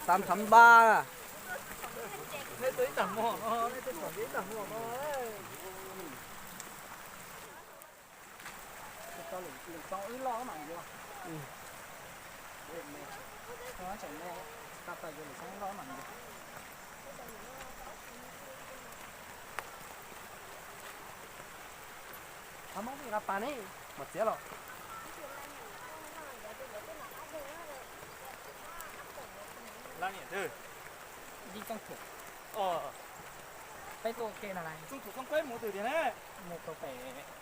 Tam thab npaj. Mos txiav los. Peb tuaj ke no lawm, mus rau pem,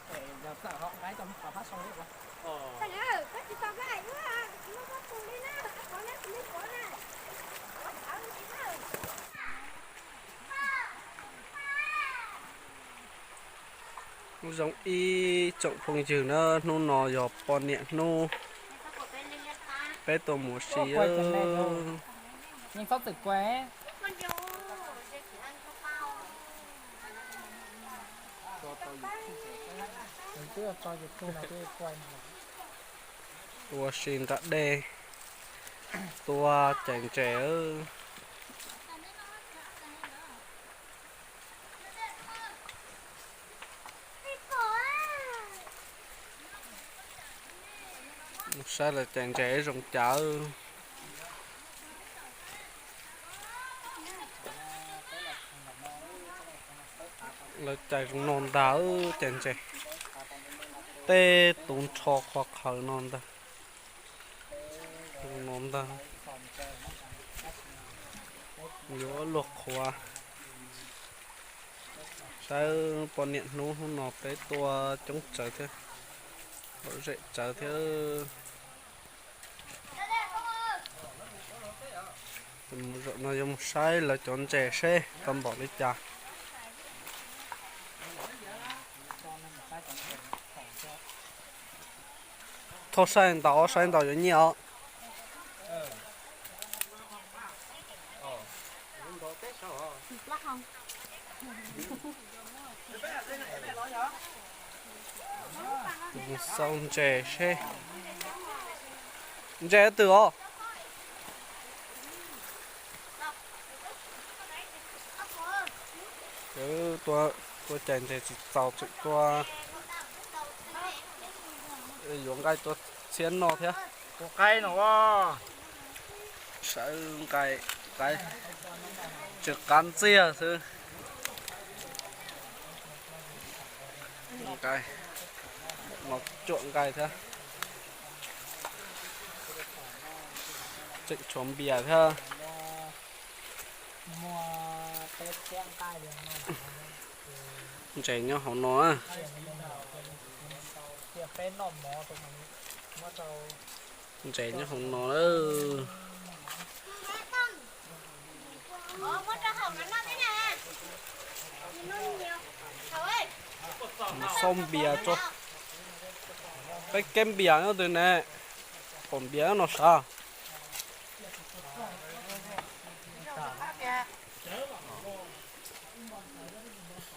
pem yog txawm ho nqaib tau qhov hab soo li ua. Zoo ib tsoom phooj ywg na, hnub no yog poj niam hnub, peb tuaj mus ua si. Ua si nram dej, tua cais ntses. Mus saib lawv cais ntses zoo cas. Lawv cais zoo no ntag, cais ntses. Tej tus nrho qhuav qhawv no ntag. Zoo no ntag. Yuav luag qhuav. Saib poj niam hnub, hnub no peb tuaj coob tsawv thiab, lom zem tsawv thiab. Zaum no yuav mus saib lawv cov ntses seb tau npaum li cas. Thauj saib ntau, saib ntau yuav nyiaj os. Xauj ntses seb. Ntses twg os? Tuaj cais ntses tsis txaus tseem tuaj yuav nqaij tua txhiab noj thiab. Tua qaib no. Sawv nqaij, qaib, tsis qab ntxiag xwb. Nqaij, no cuam nqaij thiab. Tseem tshuav npias thiab. Ntses nyob hauv no. Ntses nyob hauv no lawm. Xauj npias tso. Peb keb npias nyob twg ne? Pom npias no sav.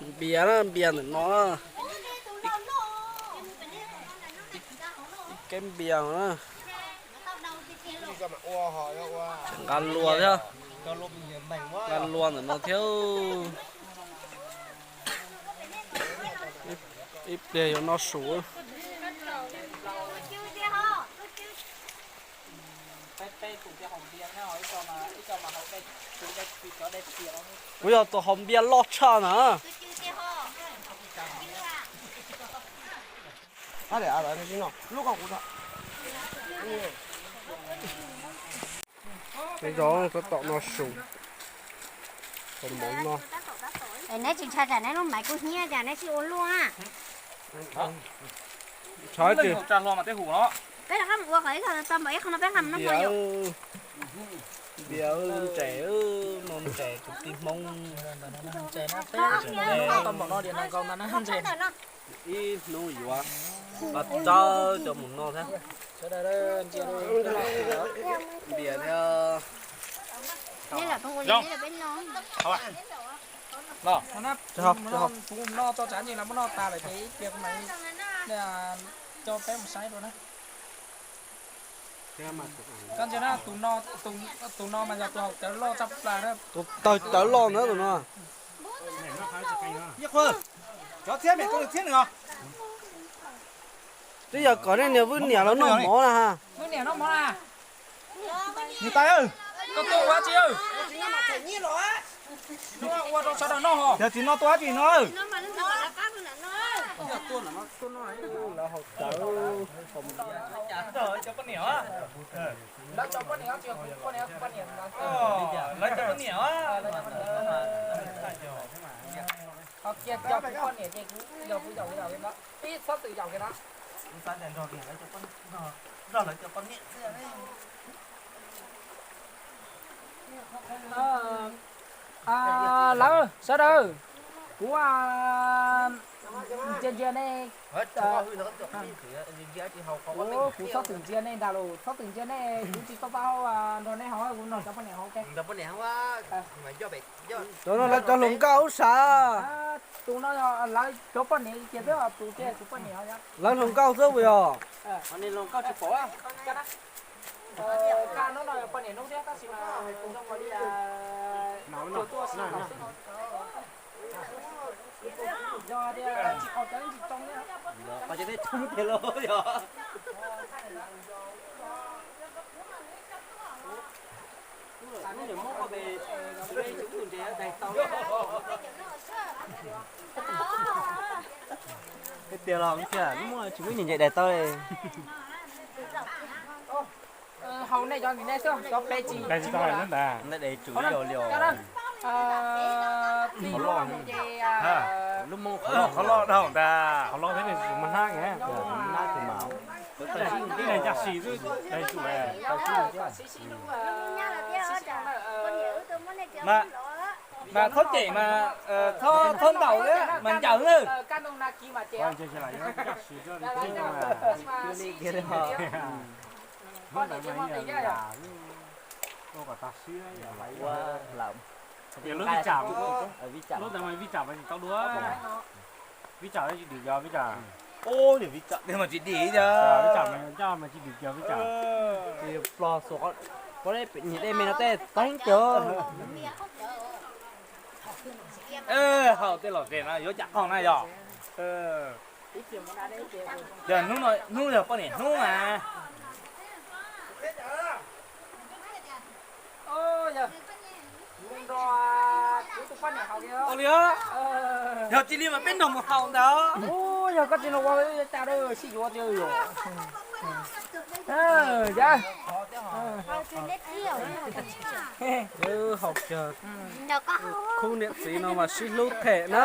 Npias na, npias ntawm no. Ib keb npias na. Nqa lua thiab. Nqa lua ntawm no thiab. Ib pliag yuav noj su. Kuv yog tus haus npias loj tshaj na. Neb tsis ntshai tsam neb lub maiv kub hnyiab cas neb tsis ua luaj na. Peb rov qab mus ua kom ib qho tau npaum ib qho no peb nqa mus noj mov yom. Npias, ntses, noj ntses kwv tij Hmoob. Ib hnub yuav pab tsawb cov mus noj thiab. Npias thiab. Kuv mus noj tso tsam ntsis los muab noj tas lawm ces ib pliag kuv mam coj peb mus saib dua na. Koj ntsia na, tus no mas yog tus haus cawv loj tshaj plaws na. Tus tawg cawv loj ntawd tus no. Twb yog kom nej niag Vwj niam los noj mov na ha. Vwj niam noj mov na. Niam tais, koj tuaj ua dab tsi? Ua rau sawv daws noj hos. Yog tsis noj tuaj dab tsi no? Lawv haus cawv. Lawv cov poj niam, lawv cov poj niam. Ho kiag cov kuv poj niam ces kuv yog kuv yaum li no, pib txhob txwm yaum kiag no. Nrog lawv cov poj niam xwb. Lawv sawv daws, kuv ntsia ntsia nej, kuv txhob txwm ntsia nej ntag los, txhob txwm ntsia nej, kuv tsis tau tau nrog nej haus, kuv nrog cov poj niam haus. Cov no lawv cov hluas nkauj ub sav. Tus no lawv cov poj niam tiag xwb, tus tiag tus poj niam. Lawv hluas nkauj xwb puas yog? Hais tias los thiab, lub muab tsis muaj ib niag nce daim tau li. Hauv nej cov ntawm nej xwb, cov pem tsis muaj lawm. Daim tsuv li os. Lub mob qhov loj dhau ntag. Qhov loj thiab ne, mus hnab, hnab tus mas. Ib leeg caj xis xwb, daim tsuv. Mas txhob cem mas, txhob ntaus mas ncaws na. Lub vij tsam, lub ntawd mas vij tsam mas tsis tau dua. Vij tsam tsis dim kiag vij tsam. Vij tsam mas tsis dim kiag vij tsam. Plog xuas, nyiam dej me no tej tau heev tiag. Haus tej lom zem no yuav cas qaug na yog. Yog hnub yog poj niam hnub mas. Ua li, yog tsis li mas peb nrog mus haus ntag. Yog koj tsis nrog ua cas sib yuav tiag. Haus kiag khub niam txiv no mas sib hlub them na.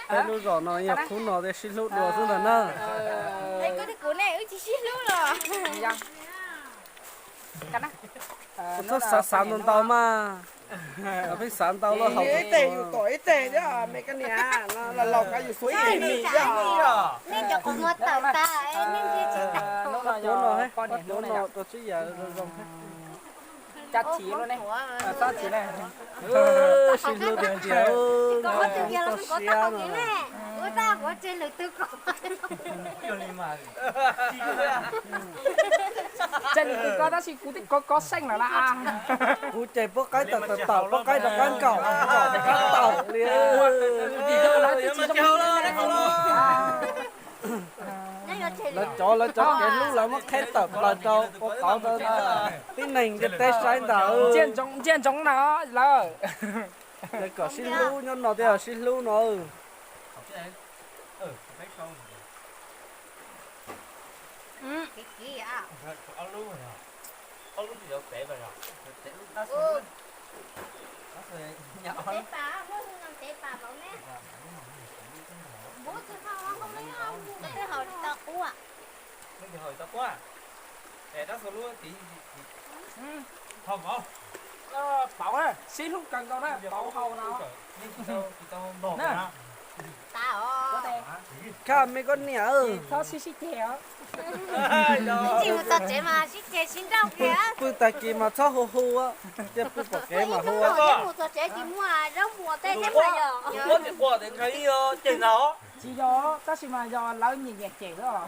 Peb lub zos no yog khub no thiaj sib hlub dua xwb ntag na. Txhob xav xav ntau ntau mas. Pheej xav ntau los haus ib teg yus tom ib teg thiab me koj niam, laus laus kav yus xuav ib teg li thiab. Tuab no, tuab no rau tsib yam zoo zoo. Sib hlub tiag tiag, toj siab no. Tseg nws twg koj tab sis kuv twb kov kov seej lawm na. Kuv ces pub qaib tawm tawm tawm, pub qaib rov qab nkaum, nkaum rov qab tawm li. Lawv cov, lawv cov kev hlub lawv muab qheb tawm plaws rau ua qauv rau tib neeg ntiaj teb saib ntag. Ntsia ntsoov na lawv. Lawv kom sib hlub nyob no thiaj sib hlub no. Pauv, sib hlub kawg nkaus na, pauv haus no. Khab me koj niam, txhob sib sib ceg os. Tsis mus txog tsev mas sib ceg sib nrauj kiag. Pw tag kis mas txhob hu hu, cia pw pom kev mas hu. Mus txog tsev tsis muaj zaub muas tej thiab mas yog. Ua tes quaj tes ntshaw ib ceg ntag. Tsis yog, tab sis mas yog lawv nyiam nyiam cem xwb os.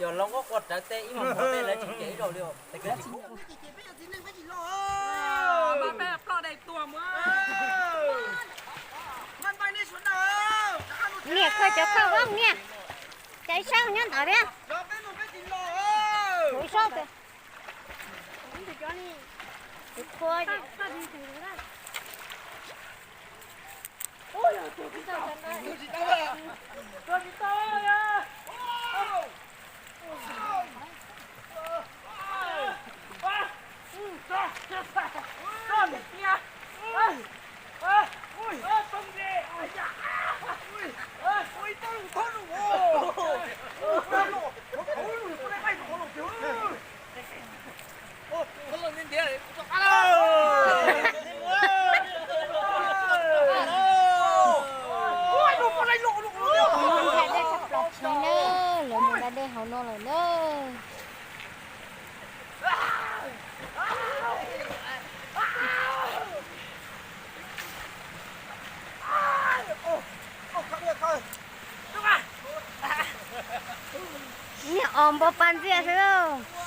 Yog lawv quaj quaj rawv tej ib muag muag tej lawv tsis cem ib zaug li. Niam khuaj cov khau vab niam, cov ib sab nyob ntawd thiab. Ib sab tus khua. Ntxhais dej tshaj plaws tshaj na, lawv mus da dej hauv no lawm na. Niag os npau pa ntxiag xwb lauj.